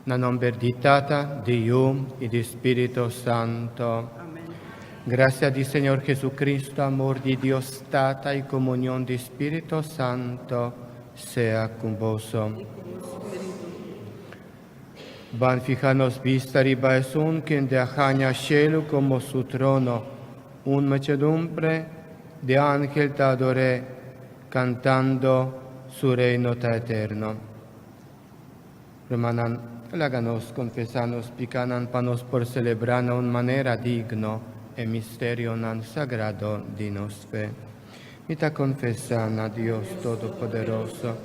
Na nomber di Tata, di Yu y di Spirito Santo. Amen. Gracia di Señor Jesucristo, amor di Dios Tata y comunión di Spirito Santo sea cu boso. Ban fiha nos bista riba esun kende a haña shelu komo su trono, un muchedumbre di ángel ta ador'é, kantando, Su reino ta eterno. Rumannan, laga nos konfesá nos pikánan pa nos por selebrá na un manera digno e misterionan sagrado di nos fe. Mi ta konfesá na Dios Todopoderoso,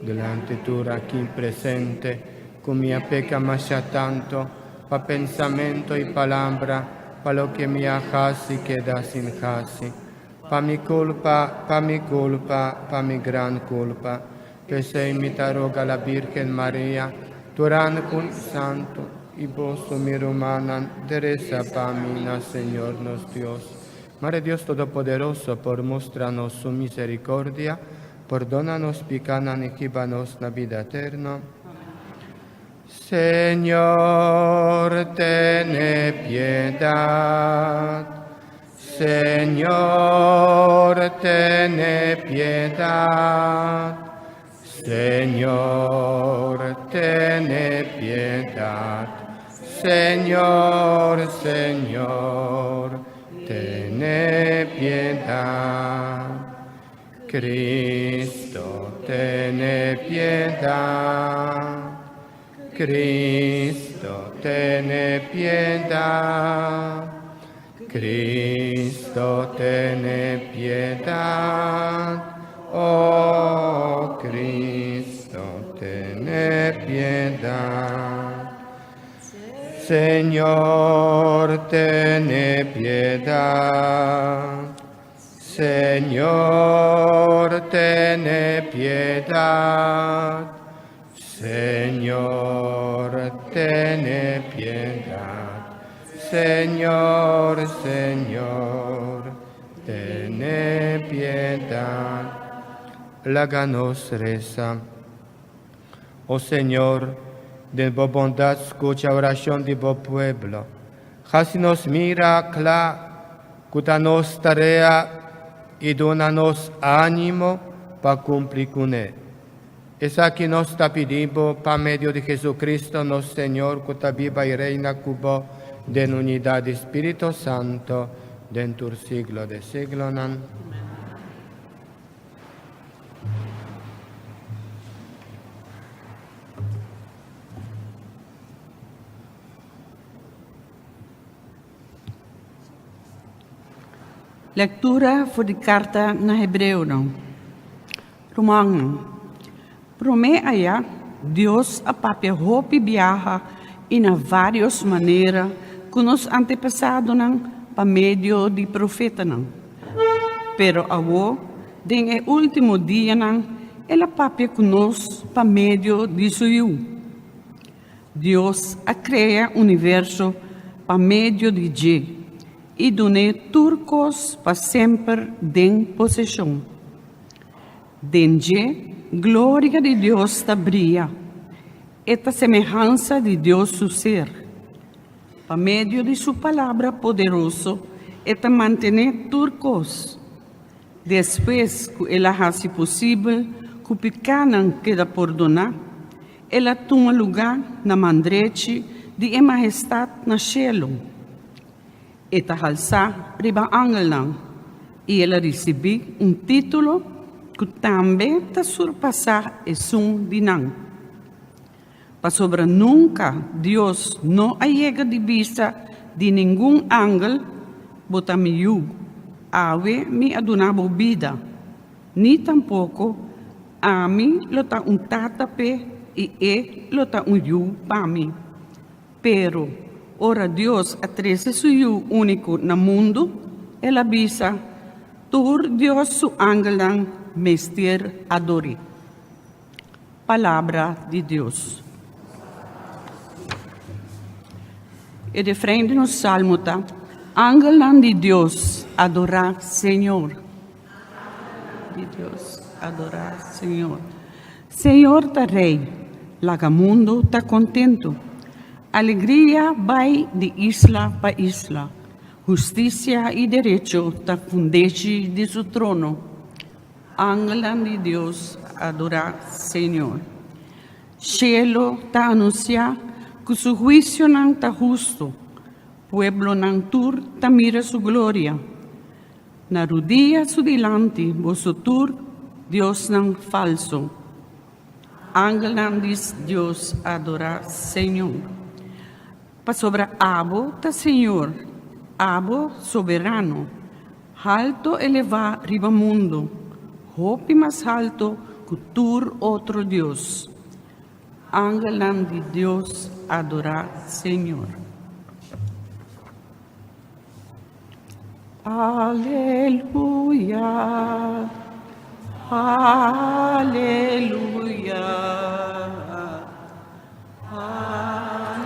delante tur aki presente, ku mi a peka masha tantu, pa pensamentu i palabra, pa loke mi a hasi keda sin hasi, pa mi kulpa, pa mi kulpa, pa mi gran kulpa. P'esei mi ta roga la Bírgen Maria, tur ángel santu, i boso, mi rumannan, de resa pa mi na Señor nos Dios. Mare Dios Todopoderoso por mustra nos su misericordia, pordona nos picanan y hiba nos na bida eterno. Señor, tene piedad. Señor, tene piedad. Señor, tene piedad. Señor, Señor, tene piedad. Cristo, tene piedad. Cristo, tene piedad. Cristo, tene piedad. Oh Cristo, tene piedad. Señor, tene piedad. Señor, tene piedad. Señor, tene piedad. Señor, Señor, tene piedad. Laga nos resa. O Señor, den bo bondat skucha orashon di bo pueblo. Hasi nos mira kla ku ta nos tarea i duna nos ánimo pa kumpli kuné. Esaki nos ta pidi bo pa medio di Jesucristo nos Señor ku ta biba i reina ku bo den unidat di Spirito Santo den tur siglo de siglonan. Lectura for di carta na Hebreonan. Rumannan, promé aya Dios a papia hopi biaha i na vários manera ku nos antepasadonan pa medio di profetanan. Pero awor, den e último dianan, el a papia ku nos pa medio di su Yu. Dios a krea universo pa medio di dje i dun'é tur kos pa semper den poseshon. Den dje, gloria di Dios ta bria. E ta semehansa di Dios su ser. Pa medio di su palabra poderoso e ta mantené tur kos. Despues ku el a hasi posibel ku pikánan keda pordoná, el a tuma lugá na man drechi di e Mahestat na shelu. E ta halsá riba angelnan i el a risibí un título ku tambe ta surpasá esun di nan. Pasobra nunka Dios no a yega di bisa di ningun angel, Bo ta mi yu, awe mi a duna bo bida. Ni tampoko, Ami lo ta un tata p'e i e lo ta un yu pa mi. Pero, ora Dios a trese su Yu úniko na mundu, el a bisa, Tur Dios su angelnan mester ador'é. Palabra di Dios. E refrein di nos salmo ta, Angelnan di Dios, adorá Señor. Di Dios, adorá Señor. Señor ta Rei. Laga mundu ta kontentu. Alegria bai di isla pa isla. Hustisia i derecho ta fundeshi di su trono. Angelnan di Dios adorá Señor. Shelu ta anunsiá ku su huisionan ta hustu. Pueblonan tur ta mira su gloria. Na rudia su dilanti boso tur diosnan falsu. Angelnan di Dios adorá Señor. Pasobra abo ta Señor, abo Soberano, halto elevá riba mundu, hopi mas halto ku tur otro dios. Angelnan di Dios adorá Señor. Aleluya, aleluya, aleluya,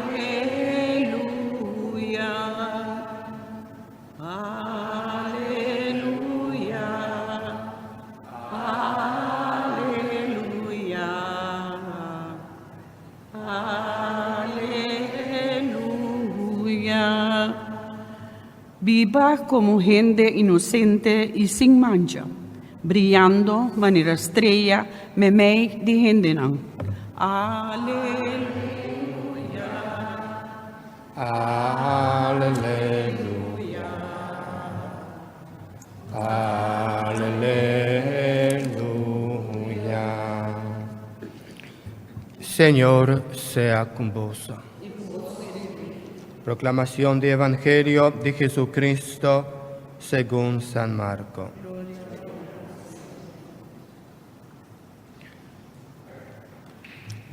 aleluya, aleluya. Aleluya! Biba komo hende inosente i sin mancha, briyando manera strea meimei di hendenan. Aleluya! Aleluya! Aleluya! Señor sea con vos. Proclamación del Evangelio de Jesucristo según San Marco.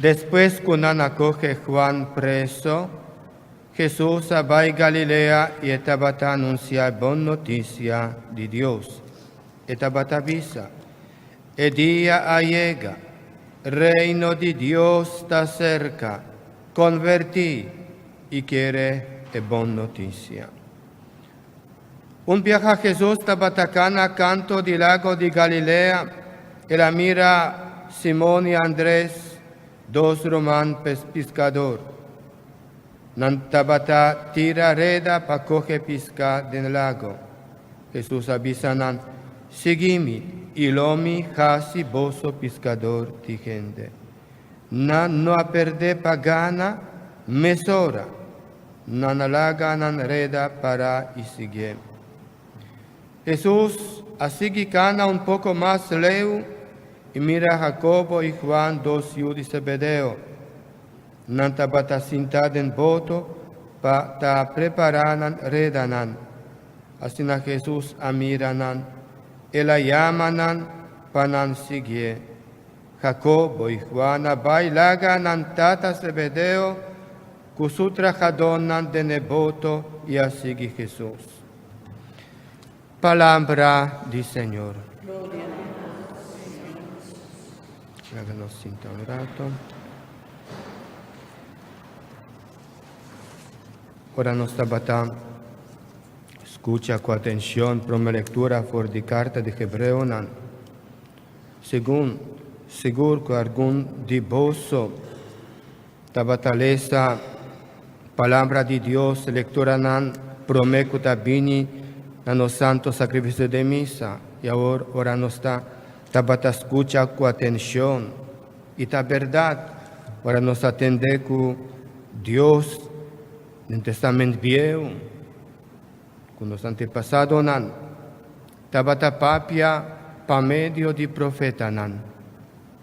Despues ku nan a kohe Juan preso, Hesus a bai Galilea i e tabata anunsiá e bon notisia di Dios. E tabata bisa, E dia a yega, Reino di Dios ta serka, konvertí i kere e bon notisia. Un biaha Hesus tabata kana kanto di lago di Galilea, el a mira Simon i Andres, dos ruman piskador. Nan tabata tira reda pa kohe piska den lago. Hesus a bisa nan, Sigui mi, i lo mi hasi boso piskador di hende. Nan no a perdé pa gana mesora. Nan a laga nan reda para i siguié. Hesus a sigui kana un poko mas leu i mira Hakobo i Huan, dos yu di Zebedeo. Nan tabata sintá den boto pa ta prepará nan redanan. Asina Hesus a mira nan, el a yama nan pa nan siguié. Jacobo i Juan a bai laga nan tata Zebedeo ku su trahadónan den e boto i a sigui Hesus. Palabra di Señor. Laga nos sinta un rato. Ora nos tabata skucha ku atenshon prome lektura for di karta di Hebreonan, Segun sigur ku algun di boso tabata lesa Palabra di Dios, lekturanan promé ku ta bini na nos Santo Sakrifisio den misa, i awor ora nos ta tabata skucha ku atenshon, i ta bèrdat, ora nos a tende ku Dios den Testament Bieu, ku nos antepasadonan, Tabata papia pa medio di profetanan.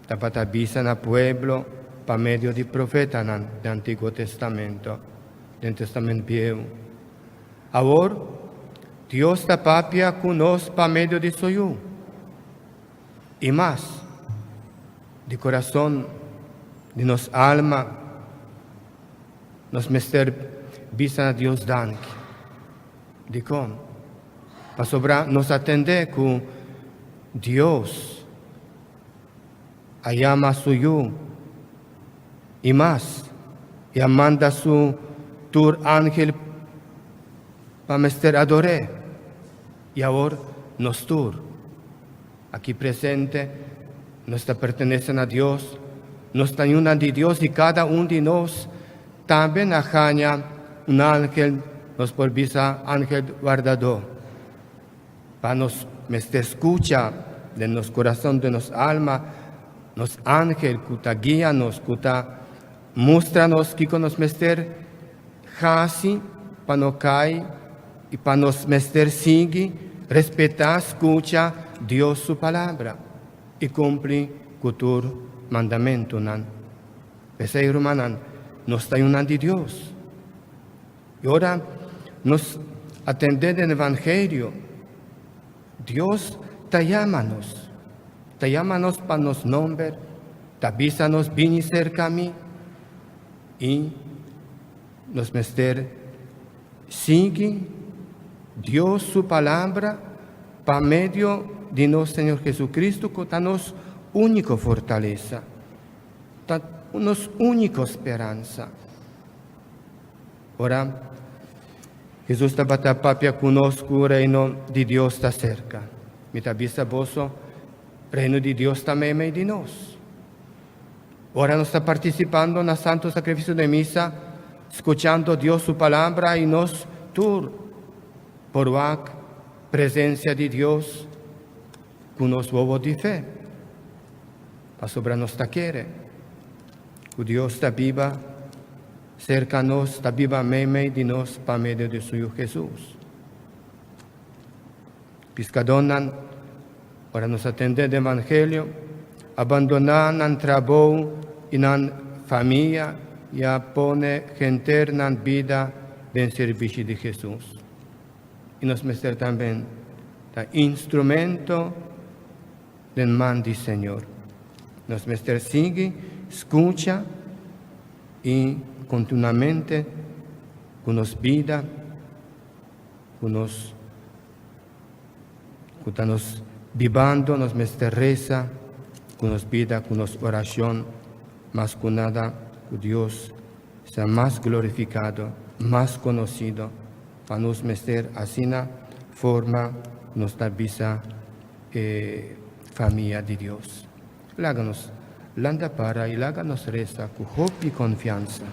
Tabata bisa na pueblo pa medio di profetanan den Antiguo Testamento, den Testament Bieu. Awor, Dios ta papia ku nos pa medio di Su Yu. I mas, di kurason di nos alma, nos mester bisa na Dios danki. Dikon? Pasobra nos a tende ku Dios a yama su Yu i mas, i a manda su tur angel pa mester ador'é. I awor nos tur aki presente, nos ta pertenese na Dios. Nos ta yunan di Dios i kada un di nos tambe na haña un angel, nos por bisa angel wardadó, pa nos mester skucha den nos kurason, den nos alma, nos angel ku ta guia nos, ku ta mustra nos kiko nos mester hasi pa no kai i pa nos mester sigui respetá, skucha Dios su palabra i kumpli ku tur mandamentunan. P'esei, rumannan, nos ta yunan di Dios. I ora nos atendé den evangelio, Dios ta yama nos, ta yama nos pa nos nomber, ta bisa nos bini serka mi, i nos mester sigui Dios su palabra pa medio di nos Señor Jesucristo ku ta nos úniko fortalesa, ta nos úniko speransa. Ora Hesus tabata papia ku nos ku Reino di Dios ta serka. Mi ta bisa boso, Reino di Dios ta meimei di nos. Ora nos ta partisipando na Santo Sakrifisio di Misa, skuchando Dios su Palabra i nos tur por wak presensia di Dios ku nos wowo di fe, pasobra nos ta kere ku Dios ta biba serka nos, ta biba meimei di nos pa medio di su Yu Hesus. Piskadónan, ora nos a tende den Evangelio, a bandoná nan trabou i nan famia i a pone henter nan bida den sirbishi di Hesus. I nos mester tambe ta instrumento den man di Señor. Nos mester sigui skucha i kontinuamente ku nos bida, ku nos ku ta nos bibando, nos mester resa ku nos bida, ku nos orashon, mas ku nada ku Dios sea mas glorifikado, mas konosido, pa nos mester asina forma nos ta bisa e famia di Dios. Laga nos lanta para i laga nos resa ku hopi konfiansa.